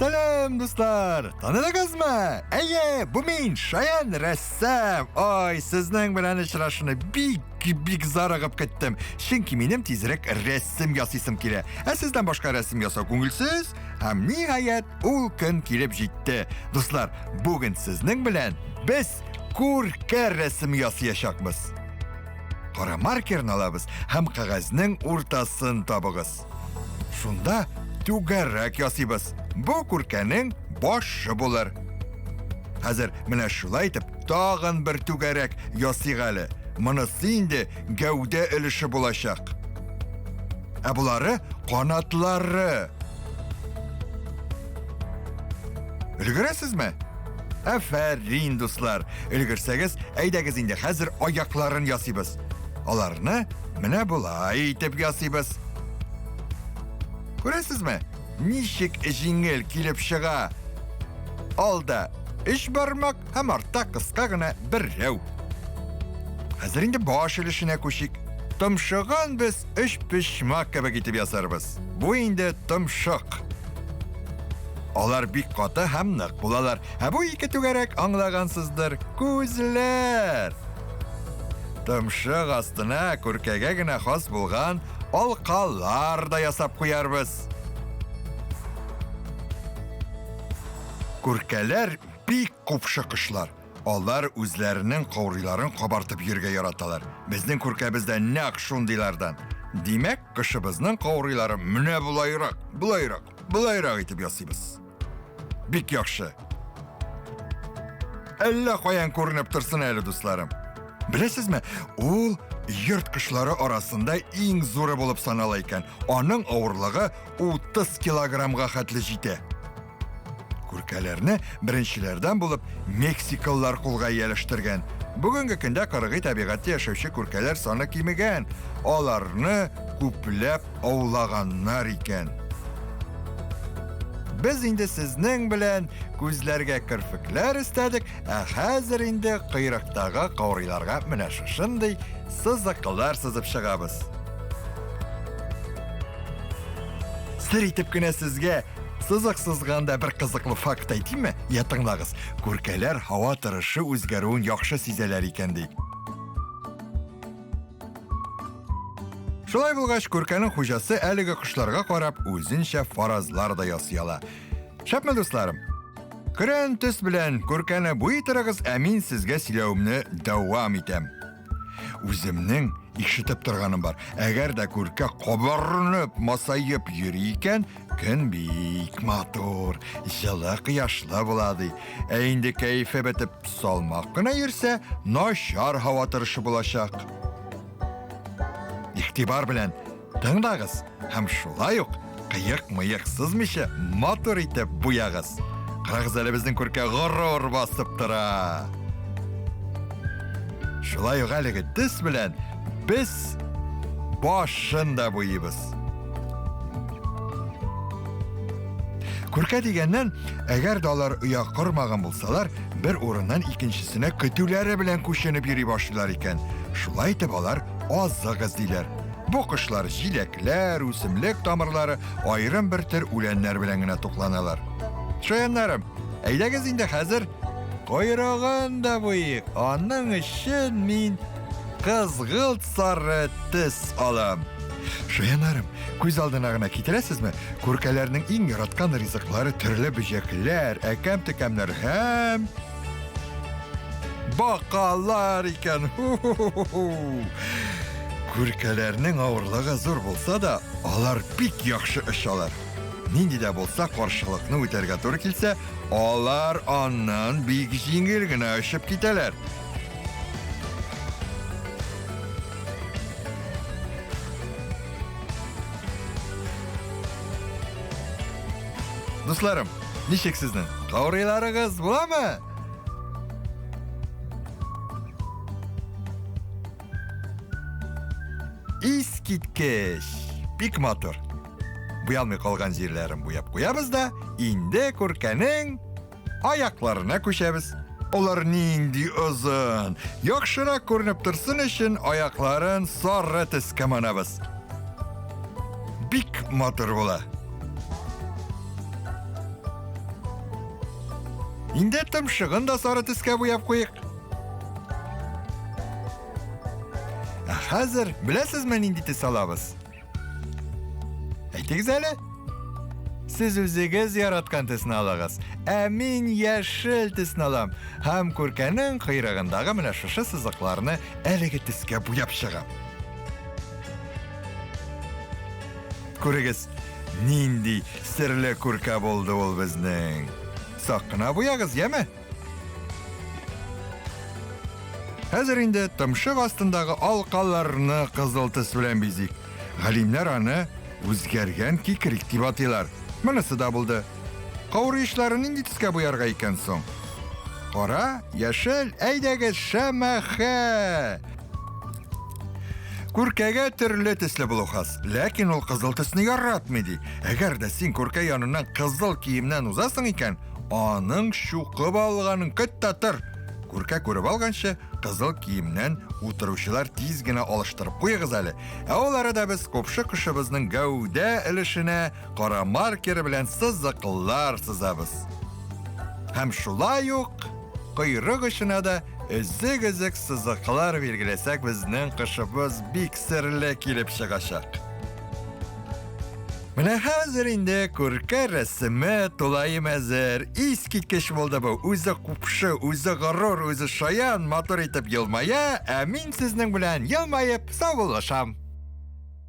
Сәлам, дуслар! Таныдыгызмы? Әйе, бу мин, Шаян рәссам. Ой, сезнең белән очрашуны бик бик зарыгып көттем. Чөнки минем тизрәк рәсем ясыйсым килә. Ә сездән башка рәсем ясау күңелсез. Һәм ниһаять, ул көн килеп җитте. Дуслар, бүген сезнең белән без күркә рәсем ясыячакбыз. Кара маркерны алабыз һәм кәгазьнең уртасын табыгыз. Шунда түгәрәк ясыйбыз. Бу күркәнең башы булыр. Хәзер менә шулай итеп тагын бер түгәрәк ясыйк әле. Монысы инде гәүдә өлеше булачак. Ә болары канатлары. Өлгерәсезме? Афәрин, дуслар! Өлгерсәгез, әйдәгез инде хәзер аякларын ясыйбыз. Аларны менә болай итеп ясыйбыз. Күрәсезме? Ничек җиңел килеп чыга. Алда өч бармак һәм артта кыска гына берәү. Хәзер инде баш өлешенә күчик. Томшыгын без өч почмак кебек итеп ясарбыз. Бу инде томшык. Алар бик каты һәм нык булалар. Ә бу ике түгәрәк аңлагансыздыр, күзләр. Томшык астына күркәгә генә хас булган алкалар да ясап куярбыз. Күркәләр бик купшы кошлар. Алар үзләренең каурыйларын кабартып йөрергә яраталар. Безнең күркәбез дә нәкъ шундыйлардан. Димәк, кошыбызның каурыйларын менә болайрак, болайрак, болайрак итеп ясыйбыз. Бик яхшы. Әллә каян күренеп торсын әле, дусларым. Беләсезме, ул йорт кошлары арасында иң зуры булып санала икән. Аның авырлыгы 30 килограммга хәтле җитә. Күркәләрне беренчеләрдән булып мексикалылар кулга ияләштергән. Бүгенге көндә кыргый табигатьтә яшәүче күркәләр саны кимегән. Аларны күпләп аулаганнар икән. Без инде сезнең белән күзләргә керфекләр өстәдек, ә хәзер инде койрыктагы каурыйларга менә шушындый сызыклар сызып чыгабыз. Сер итеп кенә сезгә сызык сызганда бер кызыклы факт әйтимме? Я тыңлагыз. Күркәләр һава торышы үзгәрүен яхшы сизәләр икән ди. Шулай булгач, күркәнең хуҗасы әлеге кошларга карап үзенчә фаразлар да ясый ала. Шәпме, дусларым? Көрән төс белән күркәне буй торыгыз, ә мин сезгә сөйләвемне дәвам итәм. Үземнең ишетеп торганым бар. Әгәр дә күркә кабарынып, масаеп йөри икән, көн бик матур, җылы кояшлы була ди. Ә инде кәефе бетеп, салмак кына йөрсә, начар һава торышы булачак. Игътибар белән тыңлагыз һәм шулай ук кыек-мыек сызмыйча матур итеп буягыз. Карагыз әле безнең күркә горур басып тора. Шулай ук әлеге төс белән без башын да буйыбыз. Күркә дигәннән, әгәр дә алар оя кормаган булсалар, бер урыннан икенчесенә көтүләре белән күченеп йөри башлыйлар икән. Шулай итеп алар азык эзлиләр. Бу кошлар җиләкләр, үсемлек тамырлары, аерым бер төр үләннәр белән генә тукланалар. Шаяннарым, әйдәгез инде хәзер койрыгын да буйыйк. Аның өчен мин кызгылт сары төс алам. Шаяннарым, күз алдына гына китерәсезме? Күркәләрнең иң яраткан ризыклары төрле бөҗәкләр, әкәм-төкәмнәр һәм бакалар икән. Ху-ху-ху-ху. Күркәләрнең авырлыгы зур булса да, алар бик яхшы очалар. Нинди дә булса каршылыкны үтәргә туры килсә, алар аннан бик җиңел генә очып китәләр. Дусларым, ничек сезнең? Каурыйларыгыз буламы? Искиткеч! Бик матур. Буялмый калган җирләрен буяп куябыз да, инде күркәнең Аякларына күчәбез. Алар нинди озын! Яхшырак күренеп торсын өчен аякларын сары төскә манабыз. Бик матур була. Инде томшыгын да сары төскә буяп куйык. Ә хәзер беләсезме нинди төс алабыз? Әйтегез әле. Сез үзегез яраткан төсне алыгыз. Ә мин яшел төсне алам. Һәм күркәнең койрыгындагы менә шушы сызыкларны әлеге төскә буяп чыгам. Күрегез, нинди серле күркә булды ул безнең. Сак кына буягыз, яме? Хәзер инде томшык астындагы алкаларны кызыл төс белән бизик. Галимнәр аны үзгәргән кикрик дип атыйлар. Монысы да булды. Каурый очларын нинди төскә буярга икән соң? Кара, яшел, әйдәгез, шәмәхә! Күркәгә төрле төсле булу хас, ләкин ул кызыл төсне яратмый ди. Әгәр дә син күркә яныннан кызыл киемнән узасың икән, аның чукып алганын көт тә тор. Күркә күреп алганчы, кызыл киемнән утыручылар тиз генә алыштырып куегыз әле. Ә ул арада без купшы кошыбызның гәүдә өлешенә кара маркер белән сызыклар сызабыз. Һәм шулай ук койрык очына да өзек-өзек сызыклар билгеләсәк, безнең кошыбыз бик серле килеп чыгачак. Менә хәзер инде күркә рәсеме тулаем әзер. Искиткеч булды бу. Үзе купшы, үзе горур, үзе шаян, матур итеп елмая, ә мин сезнең белән елмаеп саубуллашам.